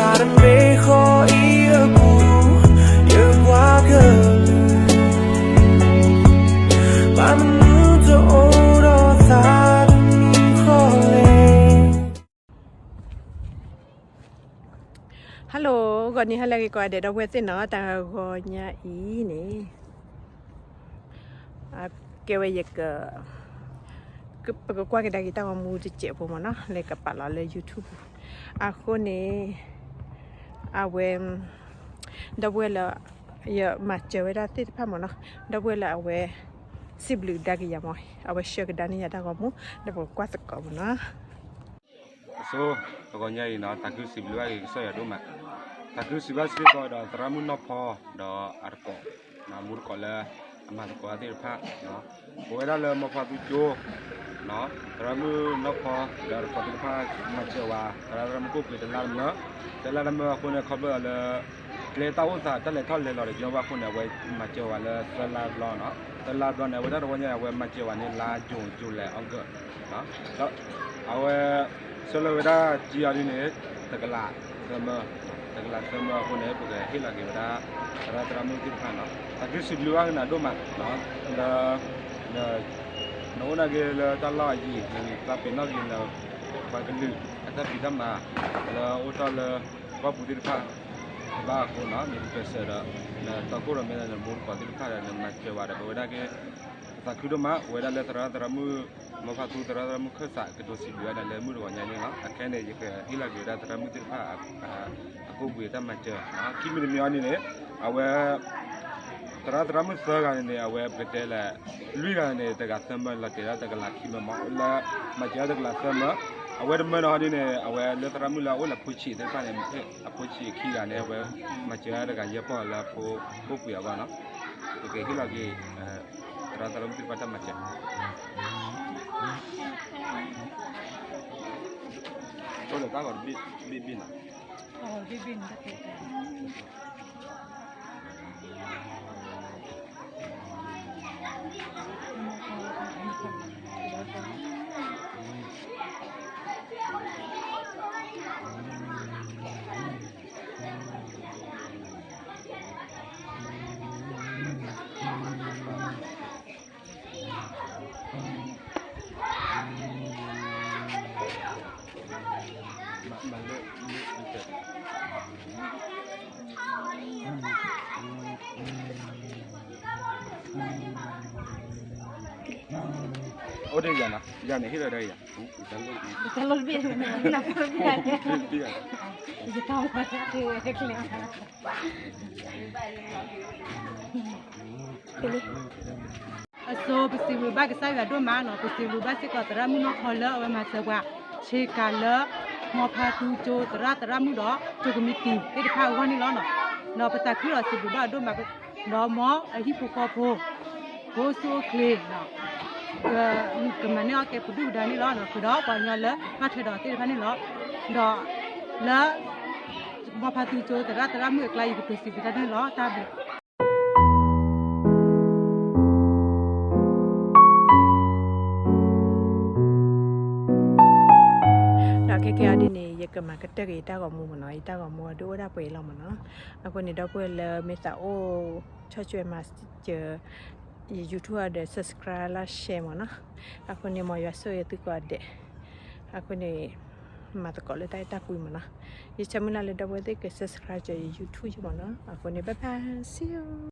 တမ့ၢ်ဃီအံၤအပူၤ ယပှၤကလုာ် ဘၣ်မနုၤတအိၣ်ဒီးသး တမံၤဃီလဲၣ်. Hello, ဂီၤနံၤဟါလၢအဂ့ၤကိးဂၤဒဲး ဒီပုၢ်ဝဲၢ်သ့ၣ်နီၤ, တၢ်ဂီၤညါအံၤန့ၣ် ကဲဝဲယက ပကကွၢ်ကဒါက့ၤတၢ်ဂီၤမူတစဲးဖိမ့ၢ်နီၤ, လၢကပာ်လီၤလၢ YouTube ပူၤ. အဃိန့ၣ် အဝဲ ဒီပုၢ်ဝဲၢ်လၢ ယမၤစၢၤဝဲဒၣ်သ့ၣ်တဖၣ်မ့ၢ်နီၤ, ဒီပုၢ်ဝဲၢ်လၢအဝဲ စံးဘျုးကဒါက့ၤယၤမ့ၢ် အဝဲ share ကဒါန့ၢ်ယၤတၢ်ဂီၤမူ ဒီးပကကွၢ်သကိးမ့ၢ်နီၤ. အဆိ တဂီၤညါအံၤနီၤ သးခုစံးဘျုးဘၣ်က့ၤကစၢ်ယွၤဒိၣ်မး, သးခုစံးဘျုးဘၣ်စ့ၢ်ကီးဒီးသရၣ်မုၣ်နီၢ်ဖီ ဒီးအတကိး မူတကိးလၢ အမၤသကိးသ့ၣ်တဖၣ် ပဝဲဒၣ်လၢမီဖါသူကၠိ သရၣ်မုၣ်နီၢ်ဖီ ဒီးအတကိးသ့ၣ်တဖၣ် မၤစၢၤဝဲ သရၣ်သရၣ်မုၣ်ကိၣ်ပှ့ၤတလါတမၢ, တလါတမၢအဃိန့ၣ် ခီဖျိလၢ ကျဲတၢ်အိၣ်သးတၢ်လဲၤထီၣ်လဲၤလီၤဒီး ကညီဘၣ်အဃိန့ၣ် အဝဲမၤစၢၤဝဲလၢသၢလါတဘျီနီၤ, သၢလါတဘျီန့ၣ် အဝဲဒၣ်တဝီညါ အဝဲမၤစၢၤဝဲန့ၣ် လါ June July August ဒီး အဝဲ ဆၢလၢဝဲဒၣ်ကံအီၤဒ်န့ၣ် တကလးသၢမၢ, တကလးသၢမၢအဃိန့ၣ် ပကဟ့ၣ်လီၤက့ၤဝဲဒၣ် သရၣ်သရၣ်မုၣ်သ့ၣ်တဖၣ်နီၤ, သးခုစံးဘျုးဘၣ်က့ၤနၤဒိၣ်မး လၢ နအိၣ်နာ်က့ၤလၢတၢ်လီၢ်အယံၤ နသးပ့ၤနီၣ်က့ၤနပှၤကလုာ် အတၢ်ဖံးတၢ်မၤ လၢအိၣ်ထီၣ်လၢ ကီၢ်ပူၤသ့ၣ်တဖၣ် ဘၣ်အဃိနီၤ နကပၢၤစၢၤဒီး နတီခိၣ်ရိၣ်မဲဒီး နမိၢ်တကိးသ့ၣ်တဖၣ်ဒီး နမၤစၢၤဝဲဒီး ပဝဲဒၣ်က့ၤ ပသးခုဒိၣ်မး ပဝဲဒၣ်လၢသရၣ်သရၣ်မုၣ် မီဖါသူ သရၣ်သရၣ်မုၣ်ခၢၣ်စး ကတိၤစံးဘျုးဝဲဒၣ်လၢမုၢ်တဂီၤညါန့ၣ်လီၤ. အခဲန့ၣ် ယကဟ့ၣ်လီၤက့ၤဝဲဒၣ်သရၣ်မုၣ်သ့ၣ်တဖၣ် အကိၣ်ပှ့ၤတၢ်မၤစၢၤ ခံမံၤတမံၤအံၤန့ၣ်န့ၣ် အဝဲ သရၣ်သရၣ်မုၣ်သၢဂၤန့ၣ်န့ၣ် အဝဲပကတဲလၢ လွံၢ်ဂၤန့ၣ် တဂၤသၢမၢ လီၤတဲာ်လၢတကလးခံမၢမး လၢ မၤစၢၤတကလးသၢမၢ, အဝဲတမၢနီၤဒ်န့ၣ် အဝဲလၢသရၣ်မုၣ်လၢအအိၣ်လၢအဖိဆံးသ့ၣ်တဖၣ်န့ၣ် အဖိဆံးခံဂၤန့ၣ် အဝဲမၤစၢၤတဂၤယဲၢ်ပီၢ်လၢအဖိကိၣ်ပှ့ၤအဂီၢ်နီၤ, ပကဟ့ၣ်လီၤက့ၤ သရၣ်သရၣ်မုၣ်သ့ၣ်တဖၣ်တၢ်မၤစၢၤ အိၣ်ဒီးတၢ်ဂီၤတဘ့ၣ်ဘ့ၣ်နီၤ အိၣ်ဒီးယၤနီၤ ယၤန့ၣ်ဟ့ၣ်လီၤဒီးယၤ တၢ်လိၣ်တဘ့ၣ် တၢ်လိၣ်တဘ့ၣ် ယတၢ်ဝဲတၢ်ဝဲတၢ်ဝဲ အဆိ ပစံးဘျုးဘၣ်ကစၢ်ယွၤဒိၣ်မးနီၤ, ပစံးဘျုးဘၣ်စ့ၢ်ကီးသရၣ်မုၣ်နီၢ်ဖီလၢအဝဲမၤစၢၤပှၤ ဆ့ကၤလၢ မီဖါသူကၠိသရၣ်သရၣ်မုၣ်ဒီး ကၠိကမံးတံာ်သ့ၣ်တဖၣ်အဂီၢ်န့ၣ်လီၤ. ဒီးပသးခုဒီးစံးဘျုးဘၣ်အဒိၣ်မး ဒီးမ်အဟံၣ်ဖိဃီဖိ ဖိဆူၣ်အိၣ်ချ့ ကမၤန့ၢ်အီၣ်ကဲပဒုၣ်ပဒါန့ၣ်လီၤ. ဃုာ်ဒီးပှၤကညီလၢဘၣ်ထွဲဒီးသ့ၣ်တဖၣ်န့ၣ်လီၤ. ဒီးလၢ မီဖါသူကၠိသရၣ်သရၣ်မုၣ်အကျါ ယကတိၤစံးဘျုးတၢ်န့ၣ်လီၤ. တၢ်ဘျုး ဒီးခဲကဲအံၤဒ်န့ၣ် ယကမၤကတၢၢ်က့ၤယတၢ်ဂီၤမူမ့ၢ်နီၤ, ယတၢ်ဂီၤမူအဒိၣ်အိၣ်ဒၣ်ပှဲၤအံၤလီၤမ့ၢ်နီၤ. အဃိန့ၣ် ဒီပုၢ်ဝဲၢ်လၢမ့ၢ်သးအိၣ် ဆီၣ်ထွဲမၤစၢၤ ယ YouTube ဒီး subscribe like share မ့ၢ်နီၤ. အဃိန့ၣ် မ်ယွၤဆိၣ်ဂ့ၤသုကိးဂၤဒဲး. အဃိန့ၣ် မၤသကိးလၢတၢ်အဲၣ်တၢ်ကွံမ့ၢ်နီၤ. ယဆၢမုၢ်လၢ်လၢဒီပုၢ်ဝဲၢ်သ့ၣ်က subscribe ယ YouTube ယမ့ၢ်နီၤ. အဃိန့ၣ် bye bye, see you.